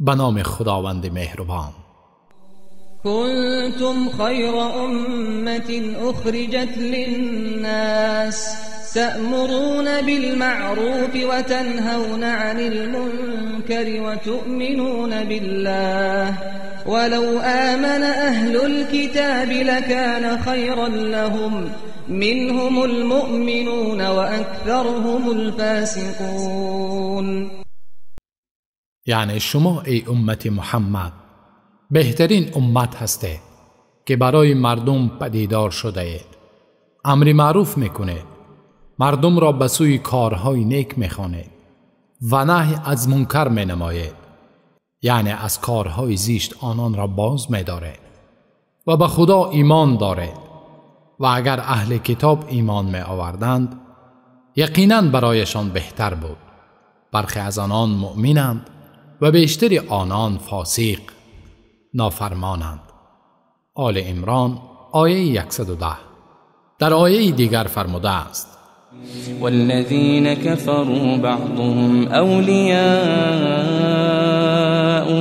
به نام خداوند مهربان. كنتم خير أمة أخرجت للناس تأمرون بالمعروف وتنهون عن المنكر وتؤمنون بالله ولو آمن أهل الكتاب لكان خيرا لهم منهم المؤمنون وأكثرهم الفاسقون. یعنی شما ای امت محمد بهترین امت هستید که برای مردم پدیدار شده اید. امر معروف میکنید، مردم را به سوی کارهای نیک میخوانید و نهی از منکر مینمایید، یعنی از کارهای زشت آنان را باز میدارید و به خدا ایمان دارید. و اگر اهل کتاب ایمان می آوردند یقینا برایشان بهتر بود. برخی از آنان مؤمنند و بیشتر آنان فاسق نافرمانند. آل عمران آیه 110. در آیه دیگر فرموده است: والذین كفروا بعضهم اولیاء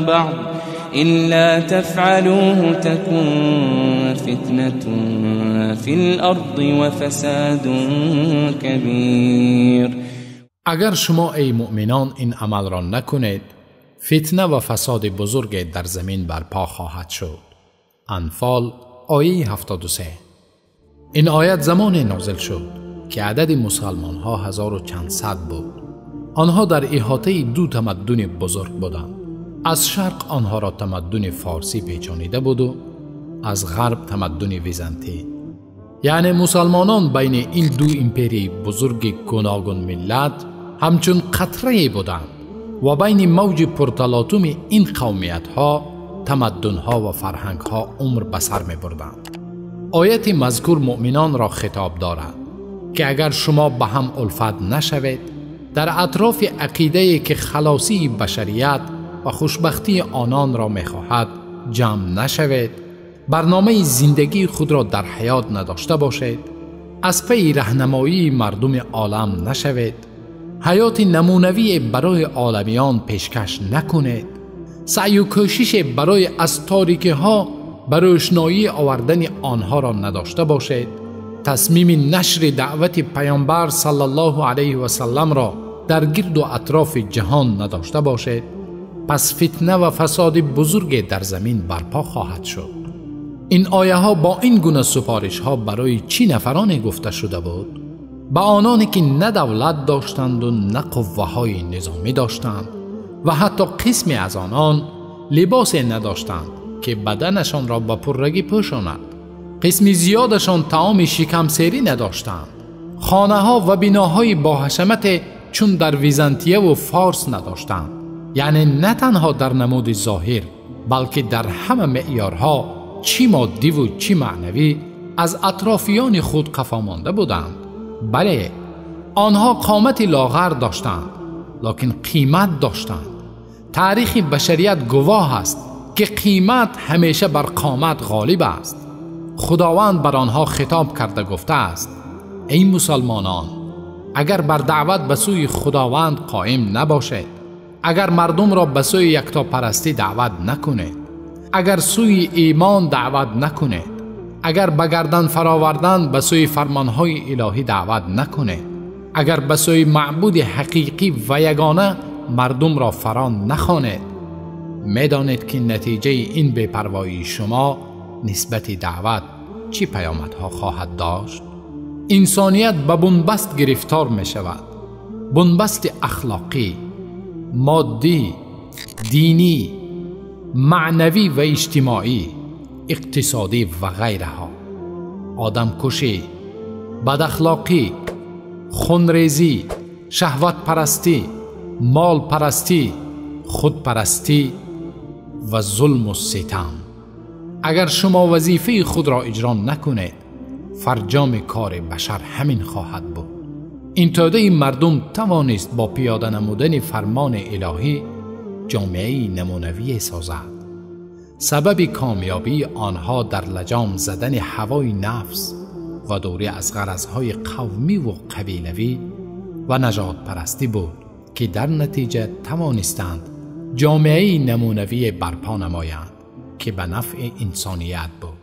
بعض إلا تفعلوه تكن فتنة في الأرض وفساد كبير. اگر شما ای مؤمنان این عمل را نکنید، فتنه و فساد بزرگ در زمین برپا خواهد شد. انفال آیه 73. این آیت زمان نازل شد که عدد مسلمان ها 1400 بود. آنها در احاطه دو تمدن بزرگ بودند. از شرق آنها را تمدن فارسی پیچانیده بود و از غرب تمدن ویزنتی. یعنی مسلمانان بین این دو امپری بزرگ گوناگون ملت همچون قطره بودند و بین موج پرتلاطم این قومیت ها، تمدن ها و فرهنگ ها عمر به سر می بردند. آیت مذکور مؤمنان را خطاب دارد که اگر شما به هم الفت نشوید، در اطراف عقیده که خلاصی بشریت و خوشبختی آنان را میخواهد جمع نشوید، برنامه زندگی خود را در حیات نداشته باشید، از پی رهنمایی مردم عالم نشوید، حیات نمونوی برای عالمیان پیشکش نکنید، سعی و کوشش برای از تاریکی ها به روشنایی آوردن آنها را نداشته باشید، تصمیم نشر دعوت پیامبر صلی الله علیه و سلم را در گرد و اطراف جهان نداشته باشید، پس فتنه و فساد بزرگ در زمین برپا خواهد شد. این آیه ها با این گونه سفارش ها برای چی نفرانی گفته شده بود؟ به آنانی که نه دولت داشتند و نه قوه های نظامی داشتند و حتی قسمی از آنان لباس نداشتند که بدنشان را به پرگی پوشاند. قسمی زیادشان طعام شکم سیری نداشتند. خانه ها و بناهای با حشمت چون در ویزنتیه و فارس نداشتند. یعنی نه تنها در نمود ظاهر بلکه در همه معیارها، چی مادی و چی معنوی، از اطرافیان خود قفا مانده بودند. بله، آنها قامت لاغر داشتند، لکن قیمت داشتند. تاریخ بشریت گواه است که قیمت همیشه بر قامت غالب است. خداوند بر آنها خطاب کرده گفته است: ای مسلمانان، اگر بر دعوت به سوی خداوند قائم نباشید، اگر مردم را به سوی یکتاپرستی دعوت نکنید، اگر سوی ایمان دعوت نکنید، اگر به گردن فراوردن به سوی فرمانهای الهی دعوت نکنید، اگر به سوی معبود حقیقی و یگانه مردم را فرا نخوانید، میدانید که نتیجه این بی‌پروایی شما نسبت دعوت چی پیامدها خواهد داشت؟ انسانیت به بنبست گرفتار می شود. بنبست اخلاقی، مادی، دینی، معنوی و اجتماعی، اقتصادی و غیرها. آدمکشی، بداخلاقی، خونریزی، شهوت پرستی، مال پرستی، خودپرستی و ظلم و ستم. اگر شما وظیفه خود را اجرا نکنید، فرجام کار بشر همین خواهد بود. این توده مردم توانست با پیاده نمودن فرمان الهی جامعه نمونوی سازد. سبب کامیابی آنها در لجام زدن هوای نفس و دوری از غرضهای قومی و قبیلوی و نژاد پرستی بود که در نتیجه توانستند ҷомеаи намунавие барпо намоянд ки ба нафъи инсоният буд.